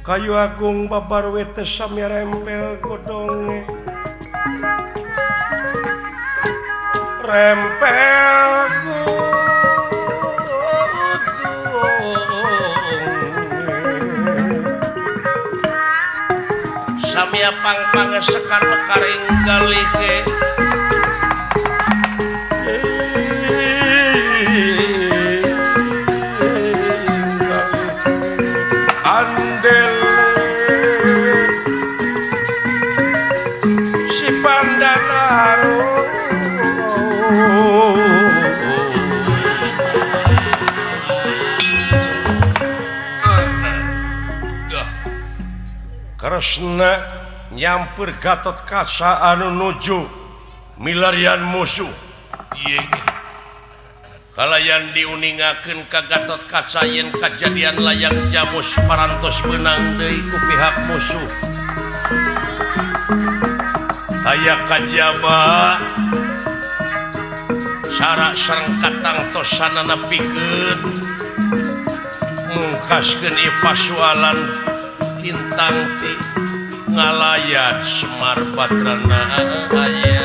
Kayu agung babar wete samya rempel godonge rempel godonge samya pangpange sekar mekaring galihe andel si Pandanaro Kresna nyampur Gatot Kaca anu nuju milarian musuh. Kalayan diuningakeun ka Gatot Kaca yen kajadian layang jamus parantos beunang deui ku pihak musuh. Aya kajaba sara sareng katangtosanana pikeun mungkaskeun ieu pasualan tintang ti ngalayan Semar Badrana aya.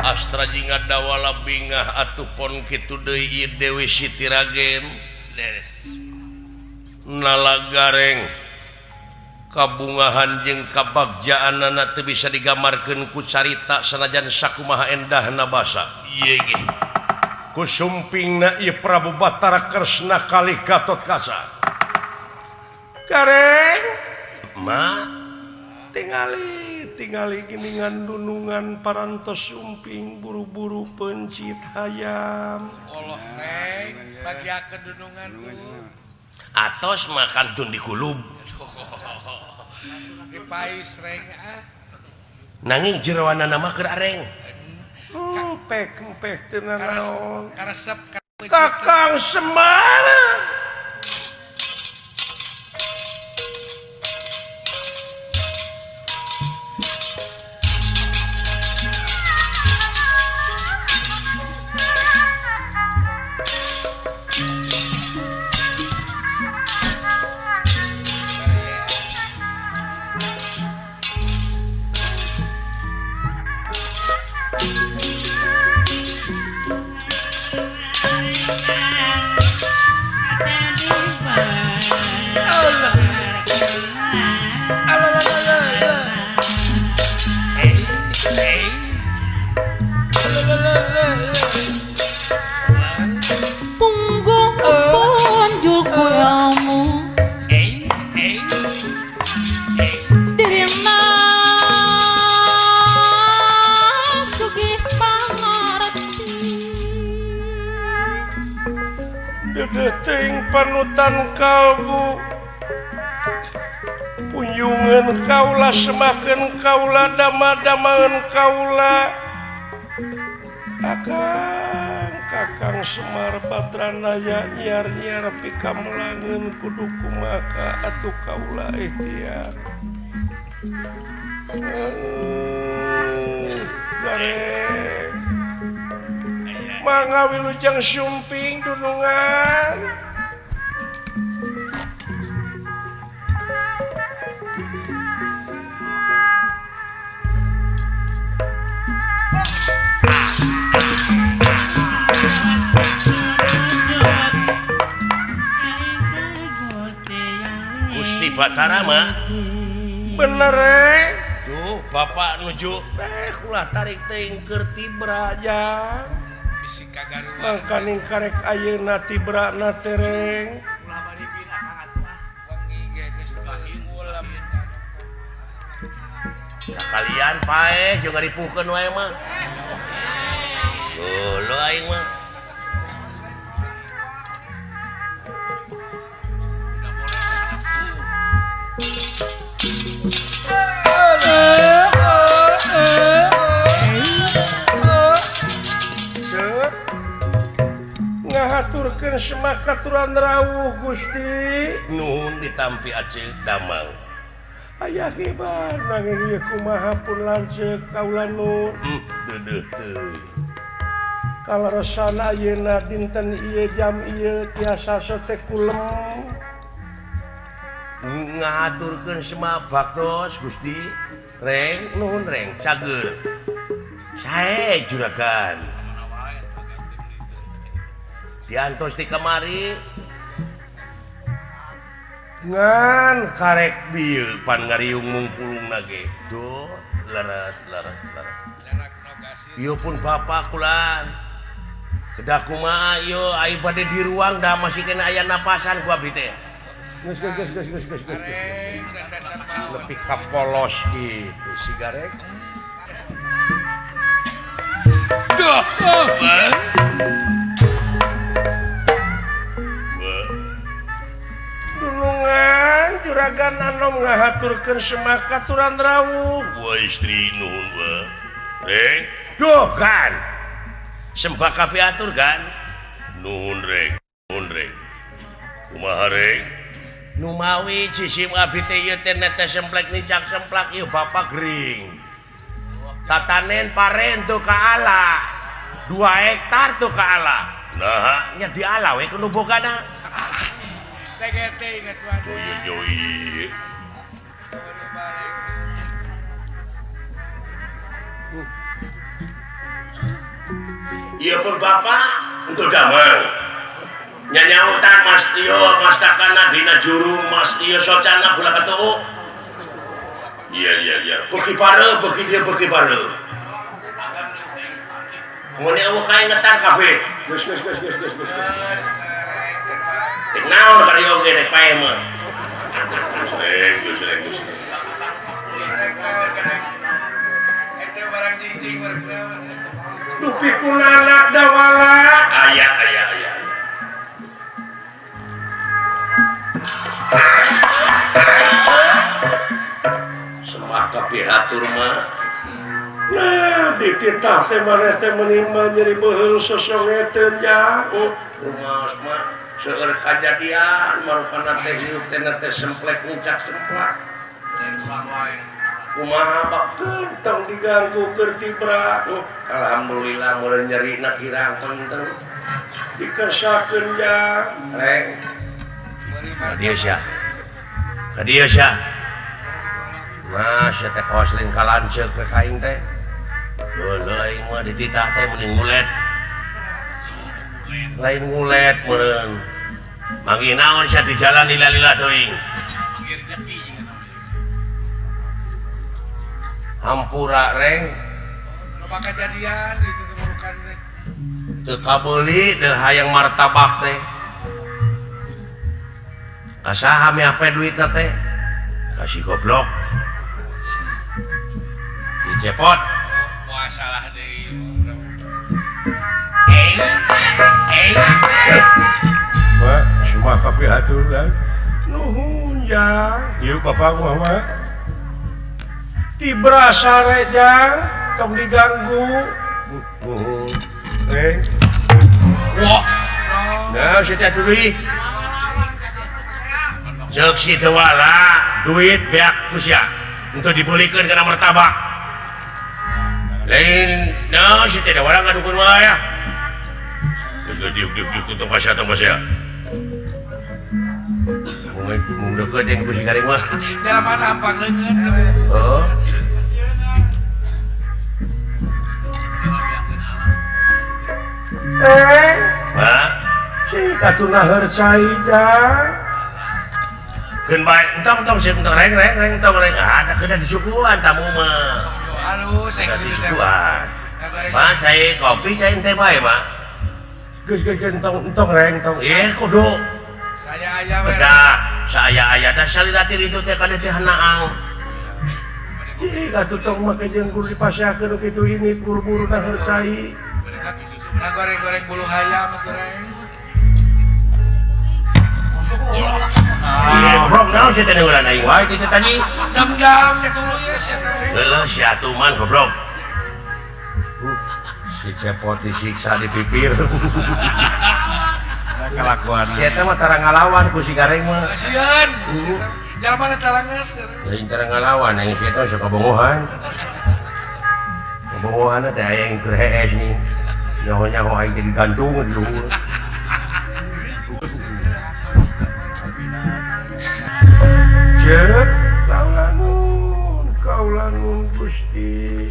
Astra jingga dawala bingah atuh pon kitu deui ieu Dewi Siti Ragen Leres. Nalagareng kabungahan jeung kabagjaanana teu bisa digambarkeun ku carita sanajan sakumaha endahna basa. Ieu ge. Ku sumpingna ieu Prabu Batara Kresna kali Gatot Kaca. Gareng ma tingali geningan dunungan parantos sumping buru-buru pencit hayam. Allah reng bagiakeun dunungan tuh. Atos makan tun dikulub. Dipais reng ah. Nanging jeroanana mah keur areng. Pek teu nanaon. Karesep Kakang Semar. Dedeting panutan kalbu punjungan kaula semakin kaula dama-damangan kaula akang kakang Semar Badranaya nyiar-nyiar pikamelangeun kudu kumaha atuh kaula ikhtiar gareng mangga wilujeng sumping dunungan. Gusti Batara mah bener tuh bapak nuju ulah tarik teuing keur tibra jang. Mangkaning karek ayeuna tibrana tereng. Kalian pae jeung ngaripuhkeun wae mah. Leuh aing mah. Ngahaturkeun semakaturan rawuh Gusti. Nuhun ditampi aceuk damang. Aya kibar nanging ieu kumaha pun lanceuk kaula nun. Deudeuh teuing. Kaleresan ayeuna dinten ieu jam ieu tiasa sote kulem ngahaturkeun semua baktos Gusti Reng nuhun reng cager sae juragan diantos di kamari ngan karek bieu pan ngariung mungpulungna ge duh leres leres leres ieu pun bapak kulan kedah kumaha ieu ai bade di ruang dah masih kena aya napasan ku abdi teh geus geus geus geus geus geus lebih ka polos gitu si Gareng duh dulungan juragan anom ngahaturkeun semakaturan rawuh wa istri nuhun wa reng duh kan sembah kabeh atur kan nuhun reng nuhun reng kumaha reng numawi jisim abdi teh ieu teh netes semplek nicak semplak ieu bapak gering tatanen paren teu ka ala 2 hektar teu ka ala nah nya diala we kudu bogana teh inget joy ieu pun bapak untuk damang nyanyautan Mas Tio Mas Takana dina jurung Mas Tio socana bola ketuuk iya iya iya beuki pare beuki dia beuki pare mun eueuh kaingetan kabeh geus geus geus geus geus geus teh naon bari oge rek pae mah geus geus geus eta barang jingjing barang naon dupi kunanak dawala aya aya aya semah kapihatur mah nah dititah teh maneh teh meuni mah nyeri beuheung sosongeteun ja oh rumaos mah seueur kajadian marupana teh hirup teh teh semplek nicak semplak kumaha bakkeun tong diganggu keur tibra oh alhamdulillah mun nyerina kirang konten dikersakeun ja reng ka dieu sia ka dieu sia mah sia teh kawas lain ka lanceuk we ka aing teh leuleung aing mah dititah teh mending ngulet lain ngulet meureun manggih naon sia di jalan lila-lila teuing hampura reng loba kajadian gitu teh burukan teh teu kabeuli deui hayang martabak teh ka saha mi ape duitna teh kasih goblok dicepot moal salah deui Wah, semua kapihatur nuhun jang ieu bapak mah mah tibra sare jang tong diganggu nuhun reng wah nah si teh duit ceuk si dewala duit beak ku sia untuk dibelikeun kana martabak lain nah si teh dewala ngadukun wae ya diuk diuk diuk tong pasea tong pasea mung deukeut jeung ku si Garing mah jalan hampang leungeun heuh Pak si katuna cai jang keun bae entong entong sieun entong reng reng reng entong reng ada keuna disuguhan tamu mah halus saya disuguhan mah cai kopi cai teh bae mah geus geus entong entong reng entong ieu kudu saya aya we kedah saya aya da salira itu teh kada teh hanaang ih atuh tong make jeung kudu dipaseakeun kitu ini buru-buru dahar cai goreng-goreng bulu hayam goreng. Goblok naon sia teh neuran aing wae teh tadi. Dam-dam tuluy sia teh. Leuh sia atuman goblok. Si cepot disiksa di pipir. Kelakuan. Si eta mah tara ngalawan ku si Gareng mah. Sieun. Jalan mana taranges? Lain tara ngalawan aing si eta sok kabongohan. Kabongohanna teh aya yang keur hees nih. Nyaho-nyaho aing jadi gantung di luhur. Ceuk kaula nun Gusti.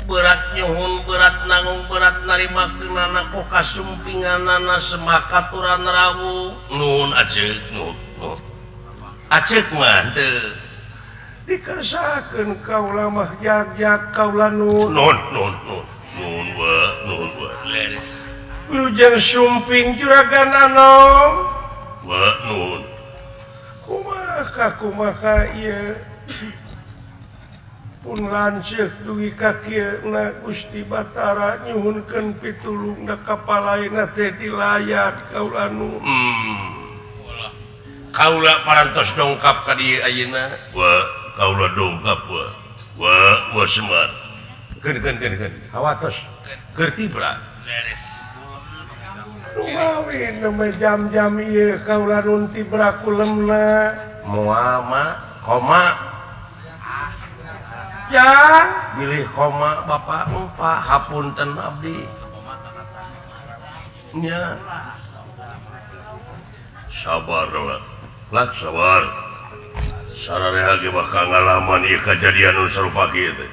Berat nyuhun berat nanggung berat narimakeunana ku kasumpinganana semakaturan rawuh. Nuhun aceuk nuhun. Aceuk mah teu. Dikersakeun kaula mah jag-jag kaula nun. Nuhun nuhun nuhun. Nuhun wa nuhun wa. Leres. Wilujeng sumping juragan anom. Wa nuhun. Kumaha kumaha ieu? Pun lanceuk dugi ka kieu na Gusti Batara nyuhunkeun pitulung na kapalaina teh dilayat kaula nu. Kaula parantos dongkap ka dieu ayeuna. Wa kaula dongkap wa. Wa wa Semar. Keun keun keun keun. Hawatos. Keur tibra. Leres. Lumawi nembe jam-jam ieu kaula nun tibra kulemna. Moal ma koma. Ya, bilih koma bapak empa hapunten abdi. Nya. Sabar lah. Lah sabar. Sararea ge bakal ngalaman ieu kajadian nu sarupa kieu teh.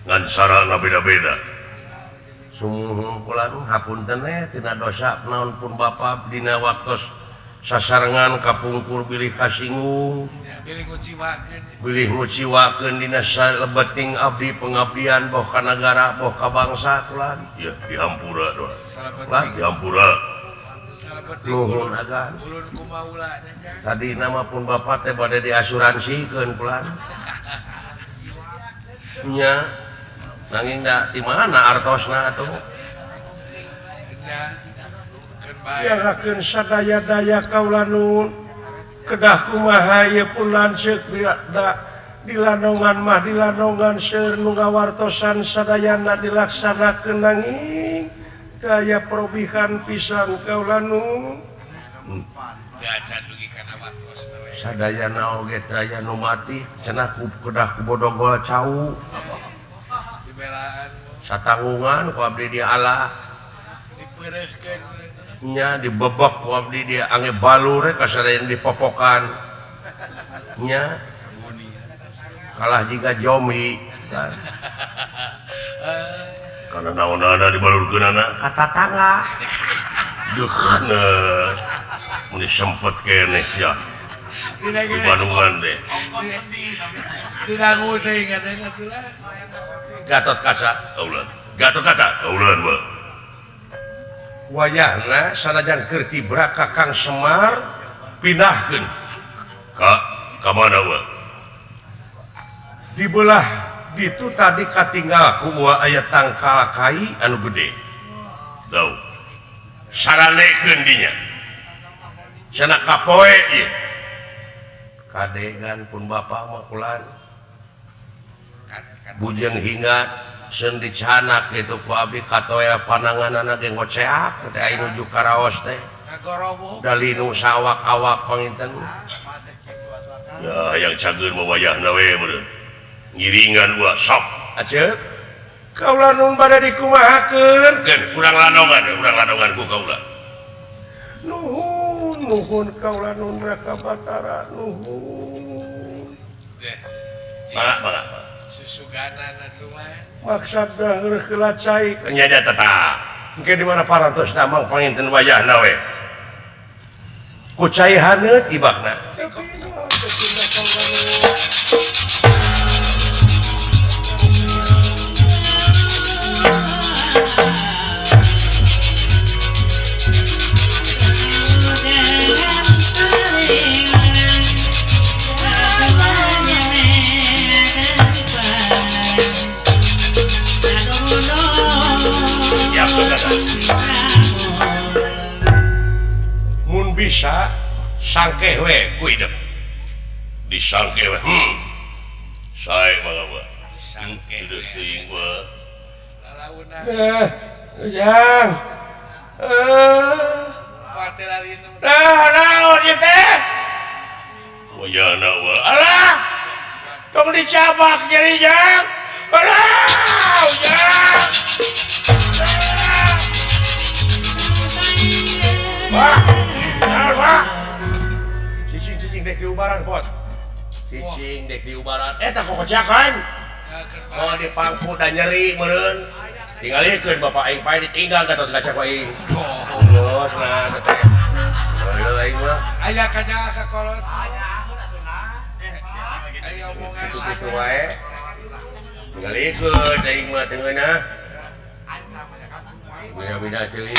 Ngan sarana beda-beda. Sumuhun kula hapunten eh tina dosa naon pun bapak dina waktos sasarengan kapungkur bilih kasinggung. Bilih nguciwakeun. Bilih nguciwakeun dina salebeting abdi pengabdian boh ka nagara boh ka bangsa kula. Ya dihampura doa. Lah dihampura. Nuhun agan. Ulun kumaula nya kan. Tadi nama pun bapak teh bade diasuransikeun kula. Nya nanging da di mana artosna atuh? Nya. Yarakeun sadaya-daya kaula nun kedah kumaha ieu pun lanceuk dilanongan mah dilanongan seueur nu ngawartosan sadayana dilaksanakeun nanging teu aya perobihan pisan kaula nun. Sadayana oge teu aya nu mati cenah ku kedah ku bodogol cau. Satanggungan ku abdi di Allah. Dipeureuhkeun. Nya dibebek ku abdi dia ange balur kasadayan dipopokan. Nya kalah jiga jomi kan. Karena naonana dibalurkeunana ka tatangga. Deuhna mun sempet keneh sia. Di Bandungan teh. Didangu teh ingatna atuh lah. Gatot Kaca euleun. Gatot Kaca euleun we. Wayahna sanajan keur tibra ka Kang Semar pindahkeun ka mana we? Di belah ditu tadi katinggal ku aya tangkal kai anu gede. Tau. Saranekeun dinya. Cenah kapoe ieu. Kadegan pun bapak mah kulan. Bujeng hingat seun dicanak kitu ku abdi katoel pananganana ge ngoceak teh aya nuju karaos teh. Dalinu sawak-awak panginten. Ya yang cager mah wayahna we meureun. Ngiringan wa sok. Aceuk. Kaula nun bade dikumahakeun? Keun urang lanongan ku kaula. Nuhun nuhun kaula nun Raka Batara nuhun. Mangga mangga. Susuganan atuh mah. Maksad daheur heula cai nya nya tata. Engke di mana parantos damang panginten wayahna we. Ku cai haneut ibakna. Mun bisa sangkeh we ku hidup. Disangkeh we. Sae mangga we. Sangkeh. Teuing we. Lalaunan. Ujang. Pate lalinu. Nah, naon ieu teh? Wayahna we. Alah. Tong dicabak jadi jang. Alah, ujang. Pak. Naon, Pak? Cicing-cicing dek diubaran, Pot. Cicing dek diubaran. Eta kokocakan. Oh, dipangku dan nyeri meureun. Tinggalikeun bapak aing pae ditinggal ka tos kaca ku aing. Geus nah teh. Heueuh aing mah. Aya kanya ka kolot. Aya omongan kitu wae. Tinggalikeun aing mah teu ngeunah. Beda-beda teuing.